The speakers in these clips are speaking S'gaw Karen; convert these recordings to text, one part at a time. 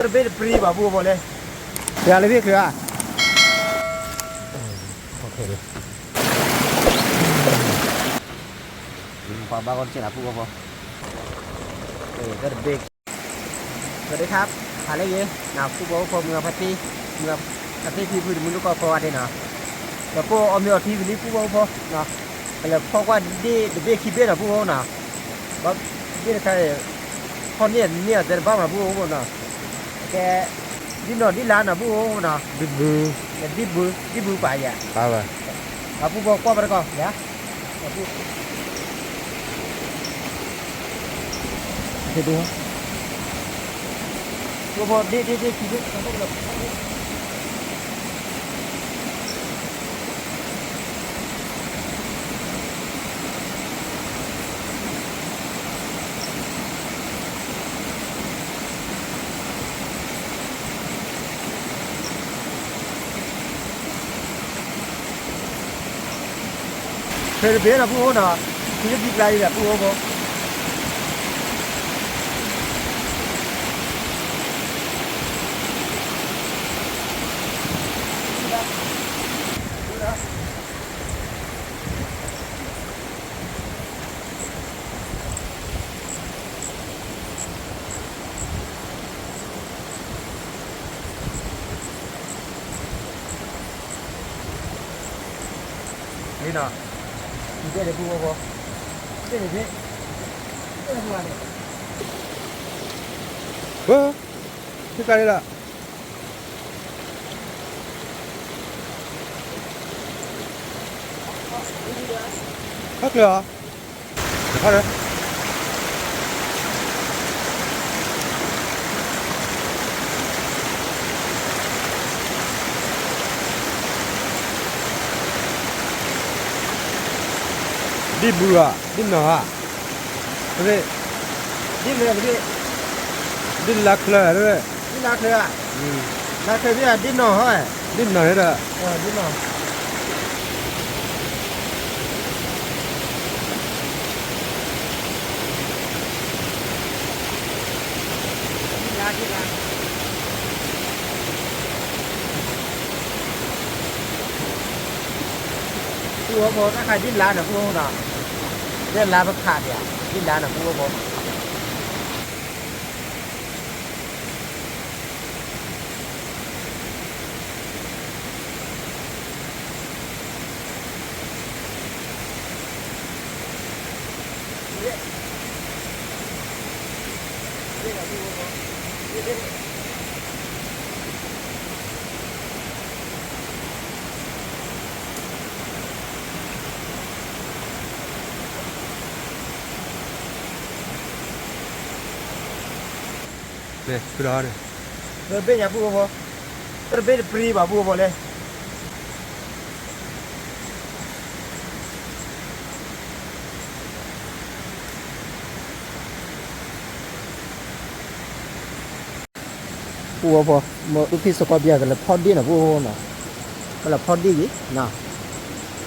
တဘ့ၣ်တပြံဘၣ် ပူဖိလဲၣ်, ယၤလၢဘ့ၣ်ချၢဧါ, ပှၤဘၣ်ဂီၢ်တကဲနၤ ပူဖိ, တဘ့ၣ်, စဝးဒ့ခါ, ဟးလၢယဲ, နပူဖိဖိမုၢ်ဖါတံၢ်, မုၢ်ဖါတံၢ်ဖံဖုတမုၢ်တကီၢ်ဖိဝဲဒၣ်နီၤ, ဒီးပအိၣ်မ့ၤအီထံဝံၤလံ ပူဖိဖိ, ကလဲၤဖီကွၢ်ဒ့ၣ်တဘ့ၣ်ခံဘ့ၣ်နီၤ ပူဖိနီၤ, ဘၣ်ဒ့ၣ်တခါအံၤ ဖီၣ်န့ၢ်န့ၢ်အီၤတဲတဘၣ်မး ပူဖိနီၤ, ကဲ, ဒ်နီၢ်ဒ်လါနီၤ ပူဖိနီၤ, ဒ်ဘု, ဒ်ဘု, ဒ်ဘုပာ်ယၤ, ပာ်ဝဲ, ပူဖိကွၢ်ဘၣ်တကီၢ်ယၤ, ပူဖိ, ဒ့ၣ်ဒ့ၣ်ဒ့ၣ်ခံဘ့ၣ် ဖဲတဘ့ၣ်နီၤ ပူဖိနီၤ, ခံဘ့ၣ်ဒံကျါအံၤဒီး ပူဖိဖိ လံနီၤ, ဒ့ၣ်န့ၣ် ပူဖိဖိ, ဒ့ၣ်န့ၣ်ဖဲ, ဒ့ၣ်န့ၣ်ဖဲန့ၣ်, ဝဲ, ဖဲကျါန့ၣ်လီၤ, ဟဲကျၢၤအီၤ, တခါဒီး ဒ်ဘုဧါ, ဒ်နီၢ်ဧါ, တဘ့ၣ်, ဒ်မ့ၢ်တဘ့ၣ်, ဒ်လါချၢတဘ့ၣ်, ဒ်လါချၢဧါ, လါချၢဘ့ၣ်ဧါ ဒ်နီၢ်ဟီ, ဒ်နီၢ်ဒီး ပူဖိဖိ တၢ်ခါဒ်လါနီၤ ပူဖိနီၤ, ဒ်လါပခးဒံးဧါ, ဒ်လါနီၤ ပူဖိဖိ န့ၣ် ဖုလီၤန့ၣ်, တဘ့ၣ်ညါ ပူဖိဖိ, တဘ့ၣ်တပြံဘၣ် ပူဖိဖိလဲၣ်. ပူဖိဖိ, မ့ၢ်အုၣ်ဖံၣ်စီၤကီၢ်ဘံၣ် ကလဲၤဖီၣ်ဒ့ၣ်နီၤ ပူဖိဖိနီၤ, ကလဲၤဖီၣ်ဒ့ၣ်ယံၤနီၤ,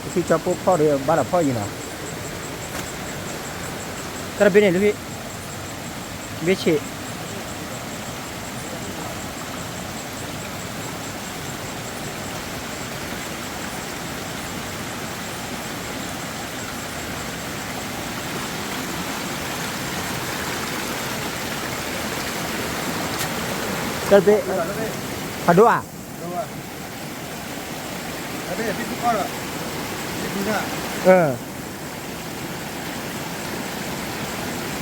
အုၣ်ဖံၣ်ကၠီပိၢ်ဖီၣ်ဒီး ဘၣ်ဒီးဖီၣ်ယံၤနီၤ, တၢ်တဘ့ၣ်န့ၣ် လၢဖံၣ်,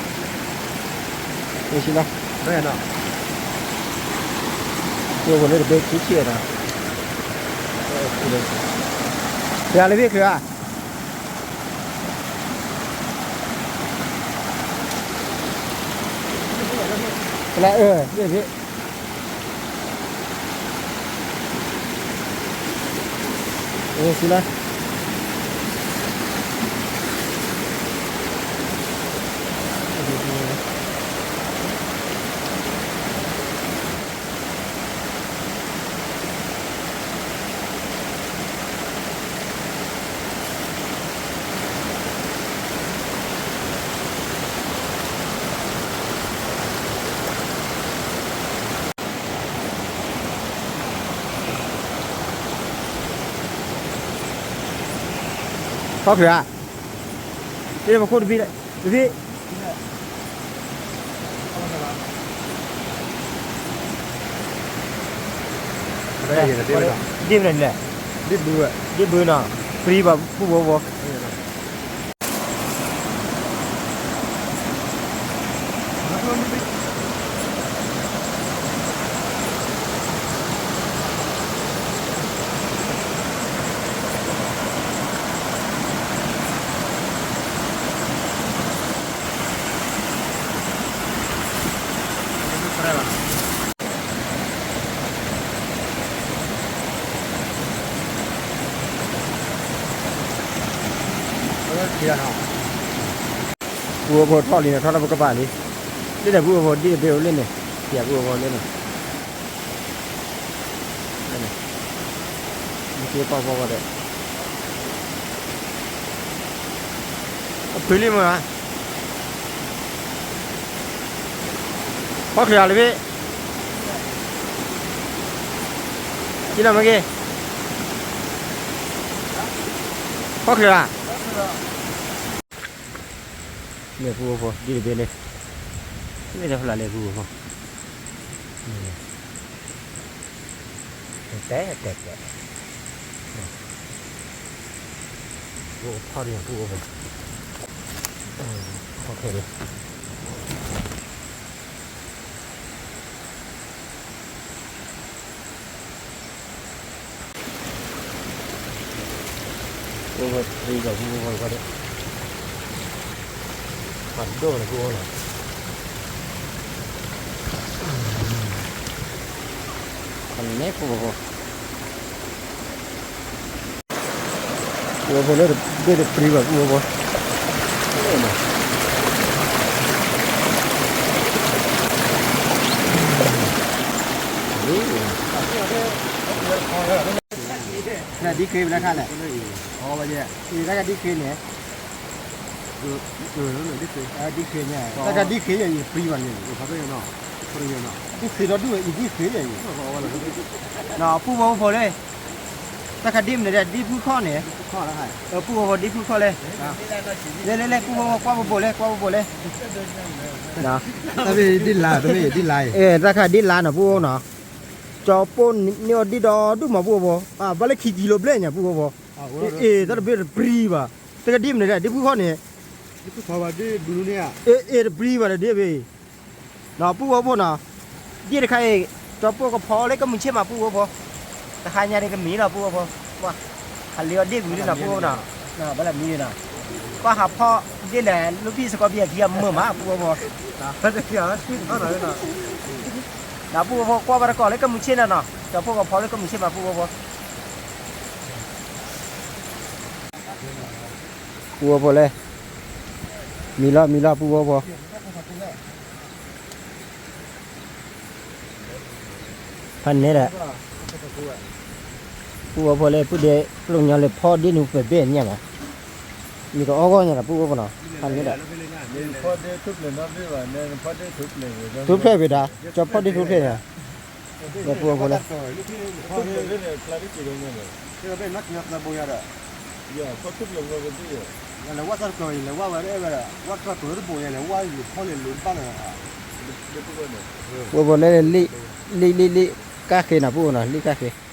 ဘ့ၣ်ဆ့း တၢ်တဘ့ၣ်, ဖးဒိၣ်ဧါ, အၢ ပှၤန့ၣ်တဘ့ၣ်ခံဆံနီၤ, ပှၤလၢဘ့ၣ်ချၢဧါ, ပှၤလၢအၢ ဘ့ၣ်ဘ့ၣ် စံလၢ တၢ် ဖီၣ်ချၢၣ်ဧါ, ဒ်ပခိၣ်တဘ့ၣ်, တဘ့ၣ်, ဒ်မနုၤလဲၣ်, ဒ်ဘုနီၤ, ပြံဘၣ်ပူၣ်ဖိဖိ ပူၣ်ဖိထီၣ်လံန့ၣ် ထီၣ်လၢပကဘၣ်လံ, လၢန့ၣ်ပူၣ်ဖိဒ်တဘ့ၣ်အိၣ်လၢန့ၣ်, ပူၣ်ဖိလၢန့ၣ်, က့ပီၢ်ဖီဝဲဒီး, အဖုလံမ့ၢ်ဧါ, ဖီၣ်ချၢၣ်ဧါလၢဘ့ၣ်, ကံလီၤမ့ၢ်ဂ့ၤ, ဖီၣ်ချၢၣ်ဧါ, န့ၣ်ပူၣ်ဖိဒ်တဘ့ၣ်န့ၣ်, မ့ၢ်တဖျါလဲၣ်ပူၣ်ဖိ, တဲတဲတဲ, ပူၣ်ဖိထီၣ်ဒ်န့ၣ်ပူၣ်ဖိ, ဖီၣ်ချၢၣ်လံ ပူၣ်ဖိတြံဘၣ်ပူၣ်ဖိဒီး, ဖးဒိၣ်န့ၣ်ပူၣ်ဖိလီၤ, ဖးန့ၣ်ပူၣ်ဖိ, ပူၣ်ဖိလၢတဘ့ၣ်တပြံဘၣ်ပူၣ်ဖိ, ဒ်ဃ့ဝဲတခါလဲၣ်, တၢ်ကဒ်ဃ့န့ၣ်, ဒ်ဃ့န့ၣ်, တၢ်ကဒ်ဃ့န့ၣ် တြံဘၣ်န့ၣ်, ဒ်ဃ့ဒီဒူၣ်အံၤဒ်ဃ့န့ၣ်, ပူၣ်ဖိဖိလၢ တၢ်ခါဒ်မနုၤဒၣ် ဒ်ဖုခီၣ်န့ၣ်, ပူၣ်ဖိဖိဒ်ဖုခီၣ်လဲၣ်, လဲၤလဲၤလဲၤ ပူၣ်ဖိဖိကွၢ်ပဘိးလဲၣ် ကွၢ်ပဘိးလဲၣ်, တၢ်ခါဒ်လါနီၤ ပူၣ်ဖိနီၤ, ကၠီပိၢ်န့ၢ်အီၤဒ်ဒီဒူၣ်မး ပူၣ်ဖိဖိ, ဘၣ်လၢခံကံလိဘျဲၣ်ညါ ပူၣ်ဖိဖိ, အ့ တၢ်တဘ့ၣ်တပြံဘၣ်, တၢ်ခါဒ်မနုၤဒၣ် ဒ်ဖုခီၣ်န့ၣ်, အ့ တပြံဘၣ်ဒီးဒ်ဘ့ၣ်အံၤ နီၤ ပူၣ်ဖိဖိနီၤ, ဒ်တခါအံၤ ကၠီပိၢ်ကဖီလၢကမုၢ်ဆ့ၣ်မး ပူၣ်ဖိဖိ, တဟါညါန့ၣ်ကမံၤလီၤ ပူၣ်ဖိဖိ, ဟးလ့အီၤဒ့ၣ်ဝံၤလံနီၤ ပူၣ်ဖိဖိနီၤ, ဘၣ်လၢမံၤနီၤ, ကွၢ်ဟးဖီၣ်ဒ့ၣ်လဲၣ် လူဖံၣ်စကီပယဲၢ်ခံဂၤမုာ်မး ပူၣ်ဖိဖိ, နီၤ ပူၣ်ဖိဖိ ကွၢ်ဘၣ်တကိးလၢကမုၢ်ဆ့ၣ်န့ၣ်နီၤ ကၠီပိၢ်ကဖီလၢကမုၢ်ဆ့ၣ်မး ပူၣ်ဖိဖိ ပူၣ်ဖိဖိလဲၣ်, မံၤလီၤမံၤလီၤ ပူၣ်ဖိဖိ, ဖးန့ၣ်ဒီး, ပူၣ်ဖိဖိလဲၣ် ပူၣ်ဒ့ပျိညီလၢဖီဒ့နုာ်ပဘ့ၣ်ညါဘၣ်, မံၤကအီၣ်ဂီၢ်ညါဒီး ပူၣ်ဖိဖိနီၤ ဖးန့ၣ်ဒီး, ထူဖျဲၣ်ဝံၤဒီး ကၠီဖီဒ့ထူဖျဲၣ်န့ၣ်, ဒီးပူၣ်ဖိဖိလဲၣ် ပူၣ်ဖိလဲၣ် လံၣ်လံၣ်လံၣ် ကၣ်ဃ့နီၤ ပူၣ်ဖိနီၤ လံၣ်ကၣ်ဃ့,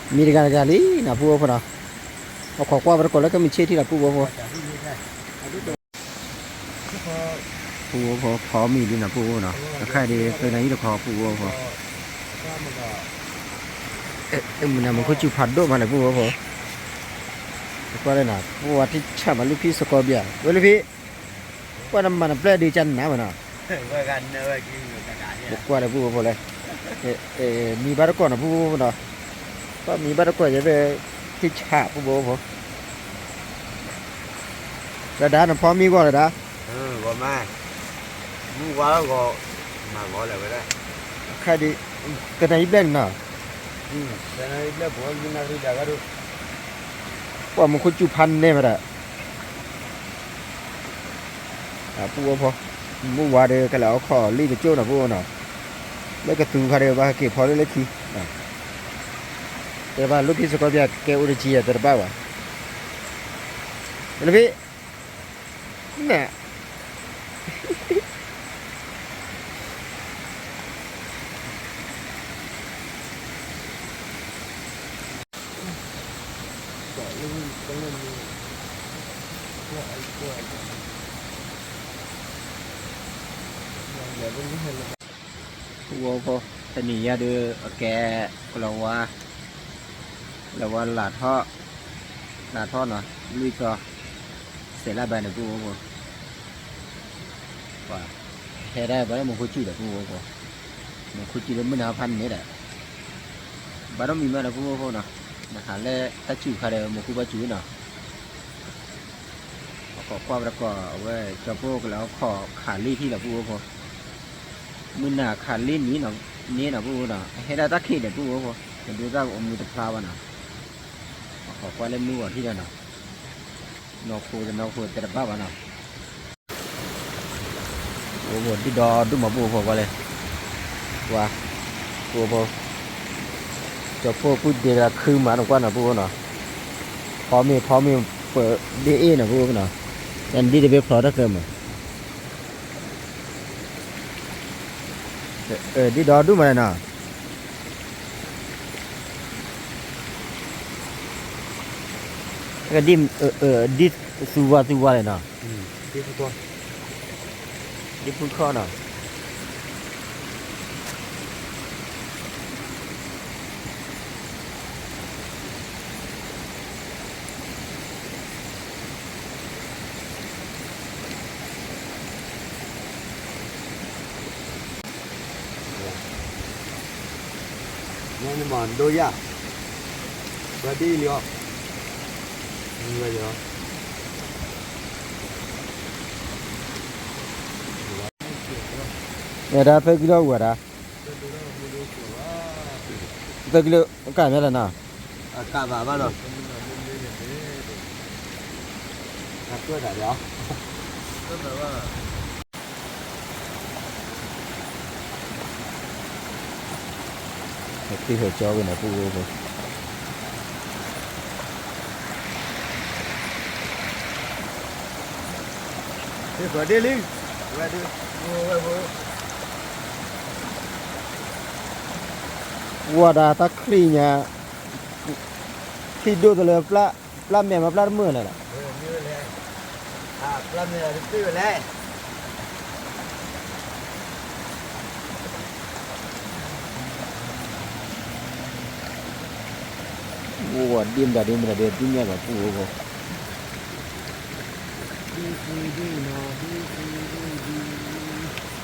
မံၤတဂၤတဂၤလံနီၤ ပူၣ်ဖိဖိနီၤ, ပခိးကွၢ်ဘၣ်တကိးလၢကမုၢ်ဆ့ၣ်ထံၣ်လီၤ ပူၣ်ဖိဖိ ပူၣ်ဖိဖိဖီမံၤလံနီၤ ပူၣ်ဖိဖိနီၤ တခါဒ် သနံတခီ ပူၣ်ဖိဖိ, မုၢ်နၤမူခိၣ်စူၤဖးဒိၣ်မးန့ၣ် ပူၣ်ဖိဖိ, ကွၢ်လၢနၤ ပူၣ်ဝါထံဆၣ်မး လူဖံစကီဘၣ်, ဝဲလူဖံ, ကွၢ်နမၤနပျဲၢ်ဒုးကနၤမးနီၤ, ပကွၢ်လၢပူၣ်ဖိဖိလဲၣ်, မံၤဘၣ်တကိးနီၤ ပူၣ်ဖိဖိနီၤ, ကွၢ်မံၤဘၣ်တကိးယဲၢ်ဖဲ ထံဆၣ် ပူၣ်ဖိဖိ တဒါ နဖီမံၤဂီၢ်တဒါ, မုၢ်ဝါဂီၤ, မၤဂီၤလဲၣ်ဝဲဒၣ်, ခါဒ်, တနံၤအံၤဘျဲၣ်န့ၣ်နီၤ, ပှၤမူခိၣ်စူၤဖးန့ၢ်မးဒီး, ပူၣ်ဖိဖိ, မုၢ်ဝါဒီးကလဲၤအီခီၣ်လံၣ်တကၠိၣ်နီၤ ပူၣ်ဖိနီၤ, လၢကသူခါဒီးဘၣ်က့ၤဖီလၢလၢခံ, တဘၣ်လိၣ်ဖံးစ့ၢ်ကီး ပကဲအိၣ်တဆံယဲၢ် တဘၣ်ဘၣ်. လိၣ်ဖံး, နဲၣ် ဖိ, တနံၤညါဒုး အကဲ ကလီၤဝါ, ကလီၤဝါလၢထီၣ်, လၢထီၣ်နီၤ လွံၢ်သီ, စဲးလၢဘၣ်န့ၣ် ပုၢ်ဖိ, ဟဲဒၣ်ဘၣ်လၢမူခိၣ်စူၣ်ဒီး ပုၢ်ဖိ, မူခိၣ်စူၣ်လၢမုၢ်နၤဖးန့ၣ်ဒီး ဘၣ်ဒီးမံၤမးဒီး ပုၢ်ဖိနီၤ, နဟးလၢတၢ်စူၣ်ခါဒီး မူခိၣ်ဘၣ်စူၣ်နီၤ. အခိးကွၢ်ပတကိး အဝဲကၠီၤပိၢ်ကလဲၤခီၣ်ခးလ့ၢ်ထံၣ်လီၤ ပုၢ်ဖိ, မုၢ်နၤခးလ့ၢ်နံၤန့ၣ်နီၤ ပုၢ်ဖိနီၤ, အဟဲဒၣ်တၢ်ခံးဒီး ပုၢ်ဖိ, တဒုးသၣ်အမူတဖျါဘၣ်နီၤ, အခိးကွၢ်လၢမုၢ်ဂီၤထံၣ်ဒီးနီၤ, နီၢ်ခိတနီၢ်ခိတဲတဘၣ်ဘၣ်နီၤ. အိၣ်ဒံၣ်ဒီဒူၣ်မး ပုၢ်ဖိကွၢ်လဲၣ်, ဝါ, ပုၢ်ဖိ, ကၠီၤပိၢ်ပုၢ်ဒ့ကလးခုမး နကွၢ်နီၤ ပုၢ်ဖိနီၤ, ဖီမ့ၤဖီမ့ၤ ပဒ့အ့ၣ်နီၤ ပုၢ်ဖိနီၤ, တၢ်ဒ်တဘ့ၣ်ဖျီတၢ်ကၢမး, ဒံၣ်ဒီဒူၣ်မးနီၤ. ဒ်, ဒ်သူဝါသူဝါလဲၣ်နီၤ, ဒ်ဖုခီနီၤ. နမၤဒိယၤ, ဘၣ်ဒ်လံအီၤ, ဝဲဒၣ်သၢကံလိဝဲဒၣ်, သၢကံလိကၢ်မ့ၢ်လဲၣ်နီၤ, အကၢ်ဘၣ်ဘၣ်နီၤ, အကၢ်ဒၣ်ဒီး ဟဲခ့ၣ်ဟဲကၠီဝဲန့ၣ် ပုၢ်ဖိ, ဝဲဒၣ်တၢ်ချံၣ်ညါ, ချံၣ်ဒိၣ်တလၢပျၢ်, ပျၢ်မဲာ်မး ပျၢ်တမုာ်လဲၣ်, ပျၢ်မဲာ်တသ့ဝဲလဲၣ်. အိၣ်ဝဲဒ်မတၤဒ်မတၤဒ် ဒ်ညါဘၣ် ပုၢ်ဖိ, ဘိလီၤသိလံ ပုၢ်ဖိဖိနီၤ.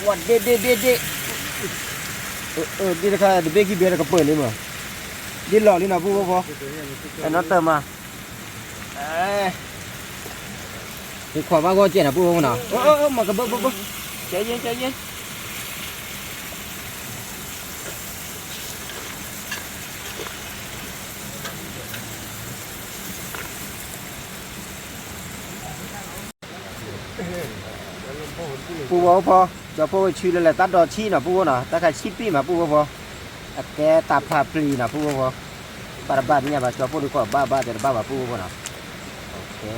ဝဲဒ့ဒ့ဒ့ဒ့, ဒ့တခါ တဘ့ၣ်ခံဘ့ၣ်တကပၢၢ်လံမး, ဒ့လီၤလံနီၤ ပုၢ်ဖိဖိ, အဲၣ်နီတၢ်မး, ဟ့ၣ်ခွါဘၣ်ဂီၢ်ကဲနီၤ ပုၢ်ဖိဖိနီၤ, မၤကဘၢဘၢဘၢ, ကဲယဲ ကဲယဲ. ပူဖိဖိ, ကၠီဖိဝဲဆူလၢလဲၤတၢ်ဒီးဆံနီၤ ပူဖိနီၤ, တၢ်ခးဆံပံၣ်မး ပူဖိဖိ, အကဲတၢ်ဖးပျံၤနီၤ ပူဖိဖိ, ဘၣ်တဘၣ်မ့ၢ်ညါဘၣ် ကၠီဖိဒုးကီၢ်ဘၣ်ဘၣ်တဲတဘၣ်ဘၣ် ပူဖိဖိနီၤ, ကဲ,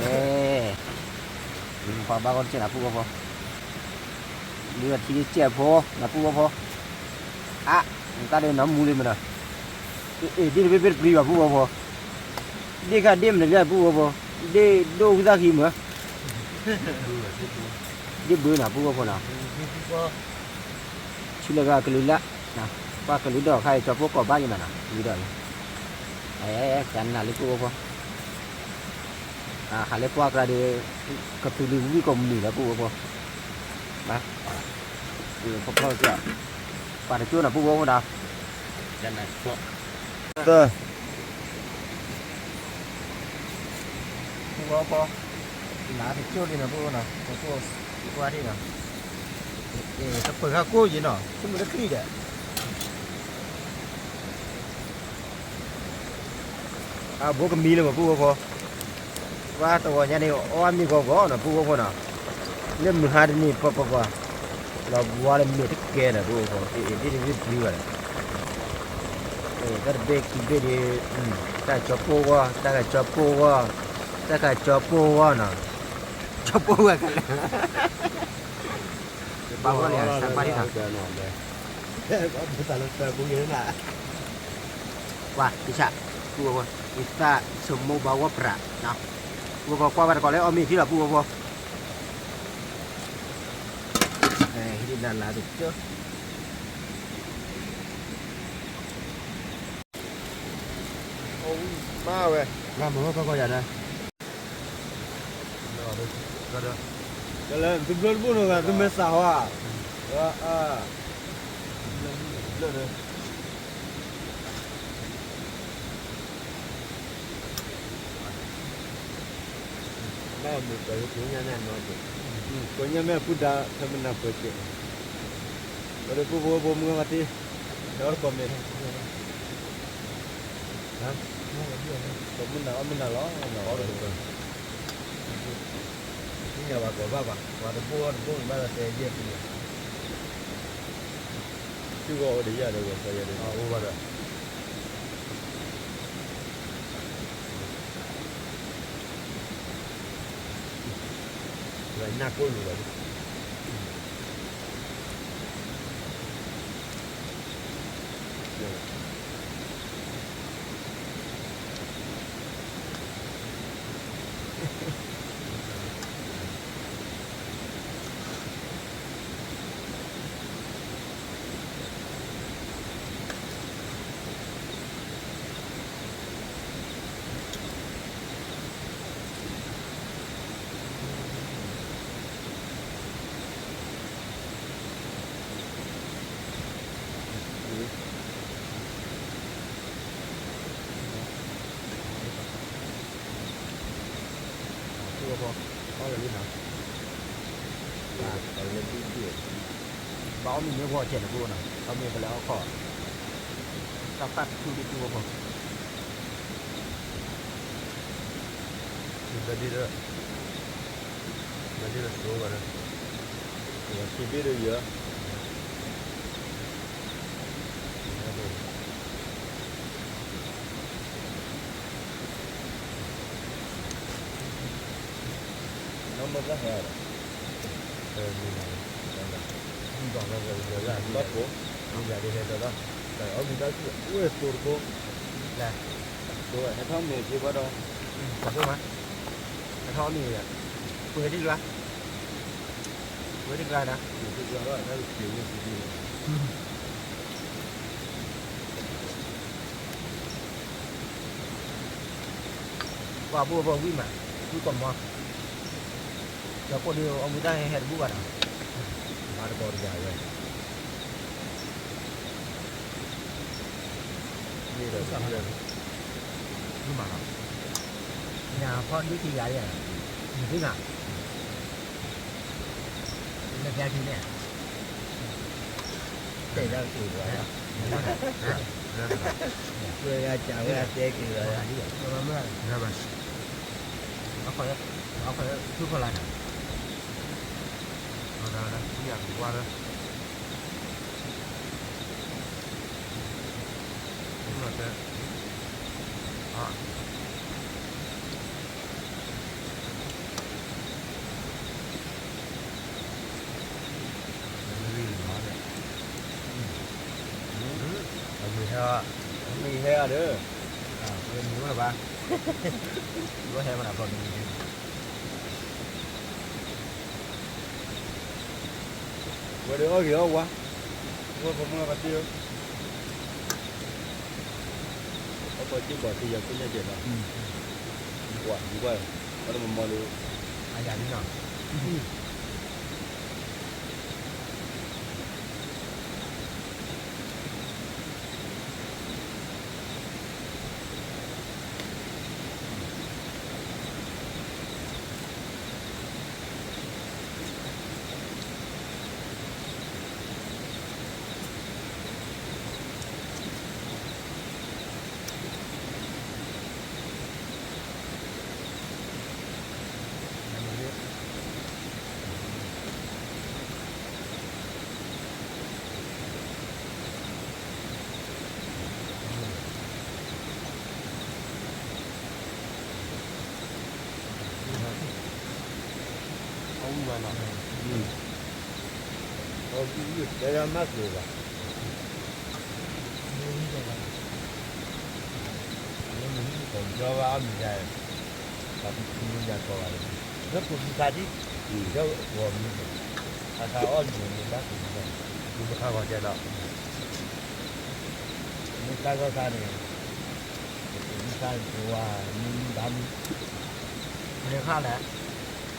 ပှၤဘၣ်ဂီၢ်တကဲနီၤ ပူဖိဖိ, မ့ၢ်ထံကဲဖိနီၤ ပူဖိဖိ, အ, တၢ်ဒုးနီၤမူလံမနီၤ, အ့ၣ် ဒ့ၣ်တဘ့ၣ်ဘ့ၣ်တပျံၤဘၣ် ပူဖိဖိ, ဒ့ၣ်ခါဒ့ၣ်မနုၤလဲၣ် ပူဖိဖိ, ဒ့ၣ်ဒိၣ်ဝံသၣ်ဃံမး ဒ့ၣ်ဘၢနီၤ ပူဖိဖိနီၤ, ဆူလၢကကလုာ်လၢ, ပှၤကလုာ်ဒီးခါအံၤ ကၠီဖိကိးဘၣ်ယမးနီၤ ကလုာ်ဒီး, ကနၣ်လၢပူဖိဖိ, ဟးလၢပှၢ်ကျါဒီး, ကသူလံဝံၣ်ကိးမုၢ်နံၤလၢပူဖိဖိ, ဖီဖီကၠီ, ပှၤတကၠိနီၤ ပူဖိဖိနီၤ, သၢ ပူဖိဖိ, လါတကၠိလံနီၤ ပူဖိနီၤ, ပူဖိ, ပှၤဒ်နီၤ, တပၢၤခါကိၢ်ယံၤနီၤ ဆိကမိၣ်တချံၣ်ဒီး, အဘိကမံလၢမး ပူဖိဖိ, ပှၤတဂီၤညါန့ၣ် အီၣ်မ့ၤဂီၤဂီၤနီၤ ပူဖိဖိနီၤ, လၢမုၢ်ဟါတနံၤပှၤပှၤပှၤ, လီၤဘှါလၢမ့ၢ်တကဲနီၤ ပူဖိဖိ, အ့ၣ် ဒ်တဘ့ၣ်ပျံၤဘၣ်ဒီး တၢ်တဘ့ၣ်ခံဘ့ၣ်ဒီး, တၢ်ကၠီပိၢ်ဝဲ, တၢ်ကၠီပိၢ်ဝဲ, တၢ်ကၠီပိၢ်ဝဲနီၤ, ကၠီပိၢ်ဝဲကလဲၣ်, ဘၣ်ဝဲလၢစၢ်ပှၢ်ဒ်နီၤ, ပှၤတဆၣ်, ပူဖိဖိ, ယသးဆိမိၣ်ဘၣ်ဝဲပြး, ပူဖိဖိကွၢ်ဘၣ်တကိးလၢအီၣ်မ့ၤထံလီၤ ပူဖိဖိ, ဟံးဒ်လၢလါတကၠိ မၤဝဲ, မၤမုၢ်ကီၢ်ကီၢ်ယၤဒီး, ကလဲၤသုဘျိတဘိၣ်နီၤ သုမ့ၢ်စးဟီဧါ, လၢ, လၢမုၢ်ကီၢ်လၢကိးညါန့ၣ်နီၤ, ကိးညါမ့ၢ်အပုၢ်ဒါ ဖဲမနၤပှဲၤကဲး, ပဒိၣ်ပူဖိဖိမုၢ်ဂၤမၤတ့, ဒီးတကိးမ့ၢ်, ကိးမုၢ်နၤအီၣ်မုၢ်နၤလီၤ, အီၣ်တကိး, သ့ၣ်ညါဘၣ်ကိးဘၣ်ဘၣ် ပှၤတဘိတဘိမ့ၢ်ဘၣ်ဒီးတဲယဲၢ်ပူၤ, သုဂီၢ်အိၣ်ဒီးယၤဒီးဂီၢ်ဖီယဲၢ်ဒီး, အိၣ်ဘၣ်ဒီး နၢ်ကိၢ်လူၤဘၣ်, ဘၣ်အီၣ်မ့ၤမ့ၢ်ဂီၤကဲးန့ၣ် ပူဖိနီၤ, အီၣ်မ့ၤကလဲၤအီၣ်ခီၣ်, တၢ်သၣ်ထူဒ်ပူဖိဖိ, ဘျီဒ်လၢ, ဘျီဒ်လၢစိဘၣ်ဒီး, ခံဘ့ၣ်ဒီးယဲၢ် နီၢ်မ့ၢ်တၢ်ဟဲဒီး, ဘၣ်ကိး, ယၤဒ်ဟဲဒီး, အီၣ်မ့ၤတၢ်ဆူၣ်ဝဲသိတဘိ, ဟဲထီၣ်မ့ၤက့ၤဘၣ်ဒီး, ဟဲထီၣ်မ့ၤ, ပှဲၤဒံးကျါ, ပှဲၤဒံးကျါနၤ, ပှၤဘိဘိဝံၣ်မး, ဝံၣ်ကီၢ်မီ, ဒီးကိးဒုးအီၣ်မ့ၤတၢ်ဟဲဟဲတဘူၣ်ဘၣ်ဒီး, မၤတဘီတယၤဝဲ, မ့ၢ်မး, ညၣ်ဖီဒုးက့ၤယၤယဲ, မ့ၢ်သ့မး, နဘျါက့ၤန့ၣ်, တဲဒၣ်က့ၤဝဲ, ကွဲဂၤကဝဲတဲက့ၤဝဲ, အခွဲး, အခွဲးထူၣ်ဖီလာ်န့ၣ်, ယၤကဝါလၢ တဲ အမ့ၢ်ဟဲ အမ့ၢ်ဟဲအီၤဒီး မ့ၢ်ဝဲဘၣ် ဘၣ်ဟဲမနၤဖီမံၤ ဝဲဒီးအီၣ်ဂ့ၤအီၣ်ဝါ ဝဲပမုၢ်ပှၢ်တ့ၢ် အီၣ်ပှၤက့ၢ်ပှၤက့ၢ်ယၤကိးညါကဲးလီၤ ကွၢ်မံၤကွၢ် အီၣ်လၢမမီၤဒီး အယၤဒ်နီၤ တဲဒၣ်မၤကျိၤဘၣ် မ့ၢ်မ့ၢ်ကိးကၠီဘၣ်အီၣ်မံၤဒၣ် ပှၤတမ့ၢ်ယၤကီးဘၣ်လၢ လၢကိးပူၤခါဒ် ကၠီဂီၤမံၤန့ၣ် ခါခါအီၣ်မံၤန့ၣ်ဘၣ်ကိးပူၤခါ ကိးပူၤခါဂီၤကဲဒီး မ့ၢ်တၢ်ဂီၤခါန့ၣ် ကိးပူၤခါန့ၣ် ကိးဝါမံၤမံၤဘၣ်မံၤ မ့ၢ်ခါလဲၣ်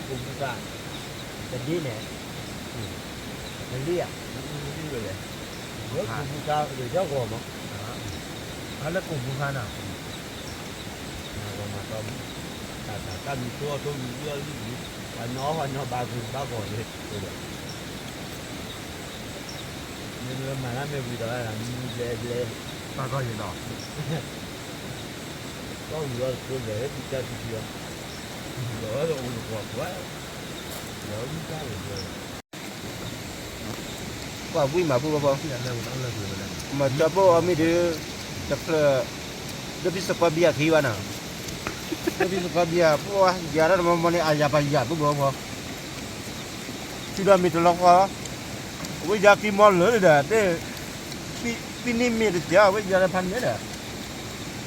ကိးပူၤခါ တဒ့န့ၣ် တလံဧါ လၢကိးပူၤခါ လၢကၠီဂီၤမး အလၢကိးပူၤခါနီၤ မၤဂီၤမၤတီမံၤ တၢ်တၢ်တၢ်မံၤထိအီၣ်ထိမံၤဝံၣ်အီၣ်ဝံၣ်မံၤ ပှၤညီအီၣ်ပှၤညီဘၣ်ဂ့ၤဘၣ်ဂီၤန့ၣ် မ့ၢ်မ့ၢ်မၤတၢ်မ့ၢ်ဝံၤဒီး မံၤဘျဲဘျဲ ဘၣ်ဂီၤန့ၣ်နီၤ ကီၢ်ဝံၤအီၣ်တကိးလဲၣ် ဟဲပူၤတၢ်ထံထံအီၤ ဒီးအီၣ်တအိၣ်တကွၢ်ကွၢ် ဒီးဝံၣ်တၢ်ဝဲ ကွၢ်ဝံၣ်မးဖုဝဲဖီ မၤကၠီပိၢ်အီၣ်မ့ၤဒီး တဖျၢၣ် ဒိၣ်ဖံးစကီးဘံယၤခံဘၣ်နီၤ ဒိၣ်ဖံးစကီးဘံယၤ ပှၤယၤတၢ်တမီၤမီၤန့ၣ် အယၤပယၤဖုဝဲဖီ ထုးဒီးမ့ၤတလီၤဃီ အဝဲယၤကံမီလၢာ်ဒီး တဲ ပံနံၣ်မ့ၢ်တကဲ အဝဲယၤလၢဖးန့ၣ်ဒီး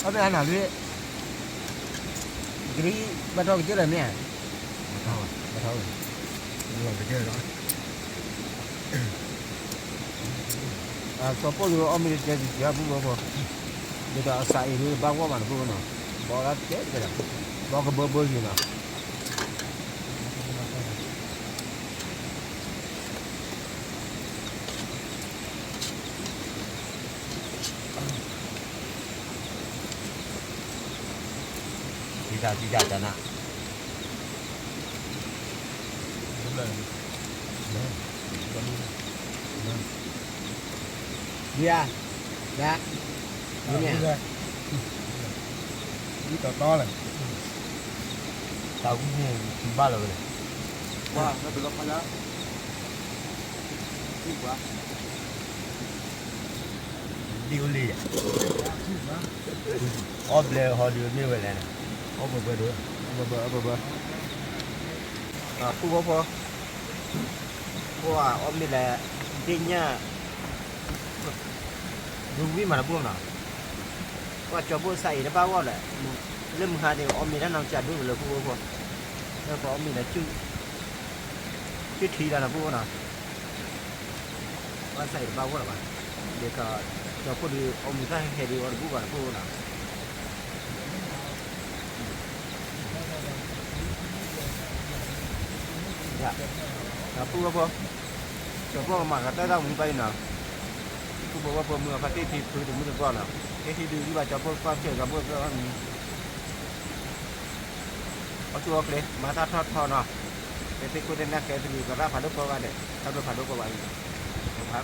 အမ့ၢ်အနၢ်လံ ကရံဘၣ်ထီၣ်ကစၢၢ်လၢမ့ၢ်ဧါ ဘၣ်ထီၣ်ဝဲ လီၤကစၢၢ်လီၤ ကၠီပိၢ်ဒီးအီၣ်မ့ၤတကဲကစၢ်ဖုဝဲဖီ ဒ်သိးအစးအံၤဒ်ဘၣ်ဂီၢ်မးတဖုဝဲနီၤ ဘီဒၣ်တကဲတကဲဒီး ဘီကဘၢဘၢက့ၤနီၤ တံတၢ်တံတၢ်တၢ်နၤ ဒ်ယၤ ဒ် ဒ်တီတီလဲၣ် တၢ်ဝံၣ်န့ၣ် ဘၣ်လီၤဝဲလဲၣ် ပှၤ လၢပလီၤခါလၢ ဒ်အိၣ်လံ အီၣ်ဘျဲဟီဒုးမ့ၢ်ဝဲလဲၣ်န့ၣ် အီၣ်ဘၢဘၢဒုး အီၣ်ဘၢဘၢ အီၣ်ဘၢဘၢ ဖုဝဲဖီ ပှၤအီၣ်မ့ၤလဲၣ် ဒ့ၣ်ညၣ် ဒိဝံၣ်မးတပှိၢ်မနီၤ ပှၤကၠီပိၢ်စးအံၤတဘၣ်ဂီၢ်လဲၣ် လ�icianမုၢ်ဟါန့ၣ် အီၣ်မ့ၤတၢ်နီၢ်ကစၢ်ဒိၣ်ကလၢၤဖုဝဲဖီ လၢပအီၣ်မ့ၤလဲၣ် ကၠုၣ်ထံတၢ်နီၤပှိၢ်မနီၤ ပှၤစးအံၤတဘၣ်ဂီၢ်လၢၤဘၣ် ဒ်သိး ကၠီပိၢ်ဒုး အီၣ်မ့ၤတၢ်ဟဲဟဲဒုးအီၤတဘူၣ်ဘၣ်တပှိၢ်မနီၤ ဒီပုၢ်ဝဲၢ်ဖိ, ကၠီၤဖိကမၤကတၢၢ်တၢ်မူဘၣ်အံၤနီၤ, ပုၢ်ဖိဝဲၢ်ဖိမုၢ်အဖါတ့ၢ်ဖံဖုတမုၢ်တကိးနီၤ, ဟ့ၣ်ဟံၣ်ဒုးဂံၢ်ဘၣ်ကၠီၤဖိတပၢ်စၢၤကၠီၤဖိတပၢ်မံၤ, အီၣ်ဆူၣ်အီၣ်ချ့ မၤတၢ်ထီၣ်ထီနီၤ, ကဲသ့ၣ်ခိၣ်သ့ၣ်နၢ်ကဲသ့ၣ်လံ ကရၣ်ဖးဒိၣ်ကိးဂၤဒဲး တၢ်ဘျုးဖးဒိၣ်ကိးဂၤအံၤ, ကဖး